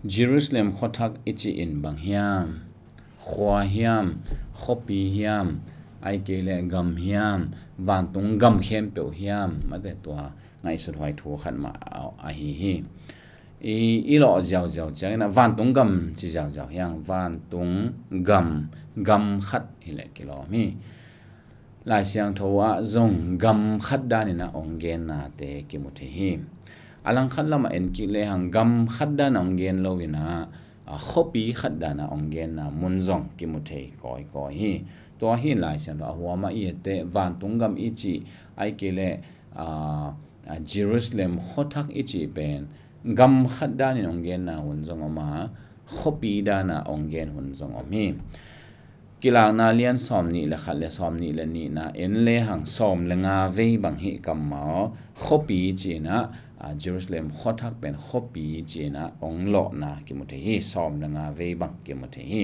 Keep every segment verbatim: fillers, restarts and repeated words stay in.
Jerusalem khuathak i cih in bang hiam? Khua hiam, khuapi hiam, ahih kei leh gam hiam, vantung gam khempeuh hiam, mate, tua ngaihsut huai thu khat mah ahi hi. I, i lawh ziauziau ciangin ah vantung gam ci ziauziau hi hang, vantung gam, gam khat hi leh kilawm hi. Lai Siangtho ah zong gam khat danin ah hong gennate kimu thei hi. A langkhat lamah en kik lehang gam khat dan hong gen loin ah, a, khuapi khat dan ah hong genna mun zong kimu thei kawikawi hi. Tua hi Lai Siangtho a huam ah i et teh vantung gam i cih, ahih kei leh, a, a, Jerusalem khuathak i cih pen gam khat danin hong genna hun zong om a, khuapi dan ah hong gen hun zong om hi. Kilakna lian sawm nih le khat le sawm nih le nihna en lehang sawm le nga vei bang hi kammaw, khuapi ci-in ah, a, Jerusalem khuathak pen khuapi ci-in ah hong lawhna kimu thei hi. Sawm le nga vei bang kimu thei hi.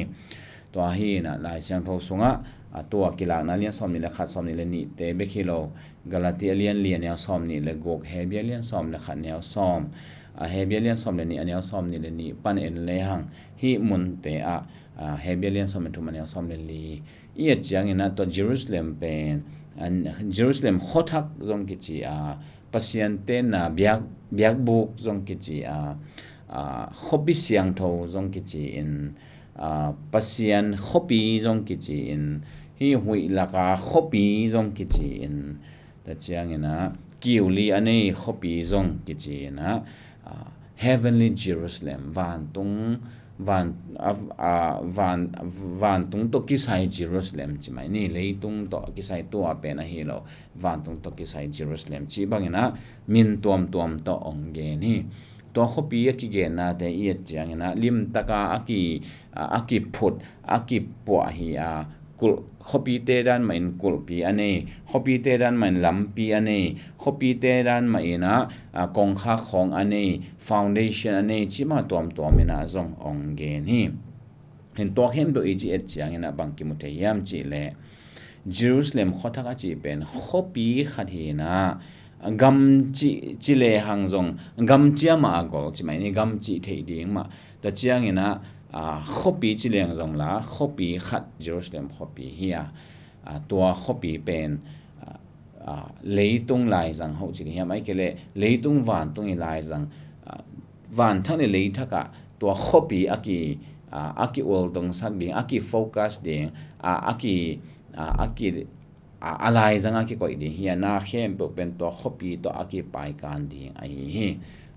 Tua hi-in ah Lai Siangtho sungah, a, tua Kilakna lian sawm nih le khat, sawm nih le nihte bek hi lo, Galatia lian li a neu sawm nih le guk, Hebru lian sawm le khat neu sawm, a, Hebru lian sawm le nih a neu sawm nih le nih pan en lehang hih munte ah, a, Hebru lian sawm le thum a neu sawm le li i et ciangin ah tua Jerusalem pen, a, Jerusalem khuathak zong kici a, Pasian tenna biak, biakbuk zong kici a, a, khuapi siangtho zong kici in, a, Pasian khuapi zong kici in, hih huih laka khuapi zong kici in, tua ciangin ah kiuli a nei khuapi zong kici in ah, a, heavenly Jerusalem, vantung, van, a, a, van, vantung tawh kisai Jerusalem ci mai ni, leitung tawh kisai tua pen ahi lo, vantung tawh kisai Jerusalem cih bangin ah min tuamtuam tawh hong gen hi. Tua khuapi a kigennate i et ciangin ah limtaka a ki, a, a kiphut, a kipuah hi a, kulh, khuapite dan mahin kulhpi a nei, khuapite dan mahin lampi a nei, khuapite dan mahin ah, a, kongkhak khawng a nei, foundation a nei, cih mah tuamtuam in ah zong hong gen hi. Hin tua khempeuh i ci et ciangin ah bang kimu thei hiam cih leh Jerusalem khuathak a cih pen khuapi khat hi-in ah, gam cih, ci lehang zong gam cia mah a gol ci mai ni, gam cih theih ding mah. Tua ciangin ah, a, khuapi ci leng zong la, khuapi khat Jerusalem khuapi hi a, a, tua khuapi pen, a, a, leitung laizang hoh ci ding hiam, ahih kei leh leitung vantung i laizang, a, vanthak le leithak ah tua khuapi a ki, a, a ki-ultongsak ding, a ki-focus ding, a, a ki, a, a ki, a, a laizang a kikoih ding hi a, na khempeuh pen tua khuapi tawh a kipaikan ding ahi hi.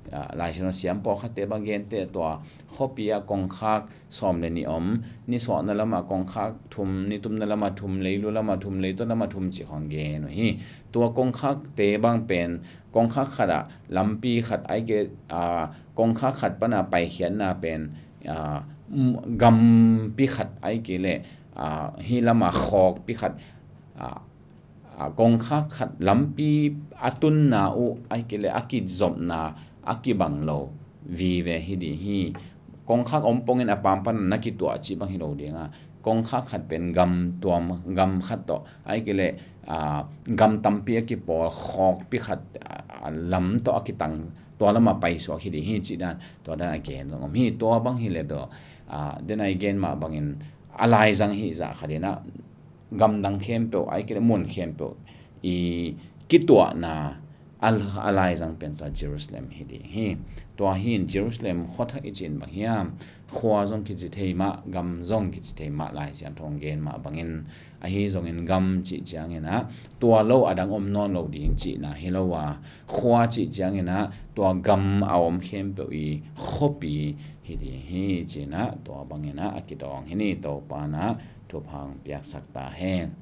A, Lai Siangtho siam pawlkhatte bang gente tua khuapi ah kongkhak sawm le nih om, nisuahna lamah kongkhak thum, nitumna lamah thum, leilu lamah thum, leitaw lamah thum cih khawng gen uh hi. Tua kongkhakte bang pen kongkhak khat ah lampi khat ahih kei, a, kongkhak khat pana paikhiatna pen, a, m-, gampi khat ahih kei leh, a, hih lamah khawkpi khat, a, a, kongkhak khat lampi a tunna uh ahih kei leh a kizopna a kibang lo vive hi ding hi. Kongkhak om pongin a pampan na kituah cih bang hi lo ding a, kongkhak khat pen gam tuam, gam khat tawh ahih kei leh, a, gam tampi a kipawl khawkpi khat, a, a lam tawh a kitang, tua lamah paisuak hi ding hi cih dan, tua dan a gen zong om hi. Tua bang hi leh bel, a, den a i gen mah bangin a laizang hi zah khat in ah gamdang khempeuh, ahih kei leh mun khempeuh i kituahna a, a laizang pen tua Jerusalem hi ding hi. Tua hi-in Jerusalem khuathak i cih in bang hiam? Khua zong kici thei mah, gam zong kici thei mah, Lai Siangtho hong gen mah bangin. Ahi zongin gam cih ciangin ah tua lo a dang om nawn lo ding cihna hi lo a, khua cih ciangin ah tua gam a om khempeuh i khuapi hi ding hi ci-in ah tua bangin ah a kidawng hi ni. Topa in ah thupha hong piaksak ta hen.